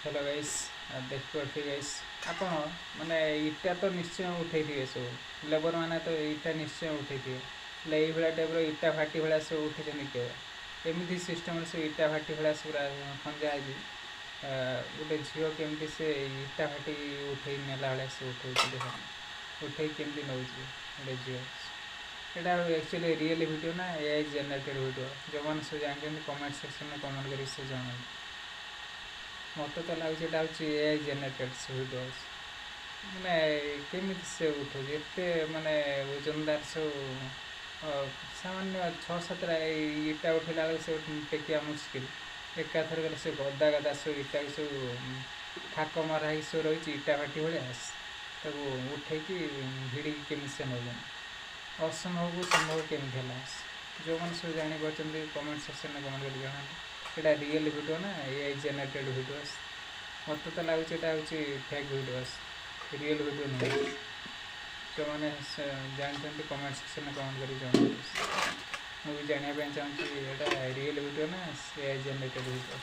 Hello guys, ଦେଖିପାରୁଥିବେ guys ଆପଣ, ମାନେ ଇଟା ତ ନିଶ୍ଚୟ ଉଠେଇଥିବେ ସବୁ। ଲେବର ମାନେ ତ ଇଟା ନିଶ୍ଚୟ ଉଠେଇଥିବେ। ହେଲେ ଏଇଭଳିଆ ଟାଇପ୍ର ଇଟା ଭାଟି ଭଳିଆ ସବୁ ଉଠେଇଛନ୍ତି କେବେ? ଏମିତି ସିଷ୍ଟମ୍ରେ ସବୁ ଇଟା ଭାଟି ଭଳିଆ ସବୁ ଖଞ୍ଜା ହେଇଛି। ଗୋଟେ ଝିଅ କେମିତି ସେ ଇଟା ଭାଟି ଉଠେଇ ନେଲା ଭଳିଆ ସେ ଉଠଉଛି ଦେଖ। ଉଠେଇ କେମିତି ନେଉଛି ଗୋଟେ ଝିଅ। ଏଇଟା ଆକ୍ଚୁଆଲି ରିଏଲ୍ ଭିଡ଼ିଓ ନା ଏଆଇ ଜେନେରେଟେଡ୍ ଭିଡ଼ିଓ? ଯେଉଁମାନେ ସବୁ ଜାଣିଛନ୍ତି, କମେଣ୍ଟ ସେକ୍ସନରେ କମେଣ୍ଟ କରିକି ସେ ଜଣାନ୍ତୁ। ମୋତେ ତ ଲାଗୁଛି ଏଇଟା ହେଉଛି ଏଆଇ ଜେନେରେଟେଡ୍ ଭିଡ଼ିଓ। ମାନେ କେମିତି ସେ ଉଠଉଛି ଏତେ ମାନେ ଓଜନଦାର ସବୁ? ସାମାନ୍ୟ ଛଅ ସାତଟା ଏଇ ଇଟା ଉଠେଇଲା ବେଳକୁ ସେ ଟେକିବା ମୁସ୍କିଲ। ଏକାଥରକରେ ସେ ଗଦା ଗଦା ସବୁ ଇଟାକୁ ସବୁ ଥାକ ମରା ହେଇକି ସବୁ ରହିଛି ଇଟା ଭାଟି ଭଳିଆ, ତାକୁ ଉଠେଇକି ଭିଡ଼ିକି କେମିତି ସେ ନେଉଛନ୍ତି? ଅସମ୍ଭବକୁ ସମ୍ଭବ କେମିତି ହେଲା? ଯେଉଁମାନେ ସବୁ ଜାଣିପାରୁଛନ୍ତି, କମେଣ୍ଟ ସେକ୍ସନରେ କମେଣ୍ଟ କରି ଜଣାନ୍ତୁ, ଏଇଟା ରିଏଲ୍ ଭିଡ଼ିଓ ନା ଏଆଇ ଜେନେରେଟେଡ୍ ଭିଡ଼ିଓ? ମୋତେ ତ ଲାଗୁଛି ଏଇଟା ହେଉଛି ଫେକ୍ ଭିଡ଼ିଓ, ରିଏଲ୍ ଭିଡ଼ିଓ ନୁହେଁ। ଯେଉଁମାନେ ଜାଣିଛନ୍ତି, କମେଣ୍ଟ ସେକ୍ସନରେ କମେଣ୍ଟ କରି ଜଣାନ୍ତୁ। ମୁଁ ବି ଜାଣିବା ପାଇଁ ଚାହୁଁଛି, ଏଇଟା ରିଏଲ୍ ଭିଡ଼ିଓ ନା ଏଆଇ ଜେନେରେଟେଡ୍ ଭିଡ଼ିଓ?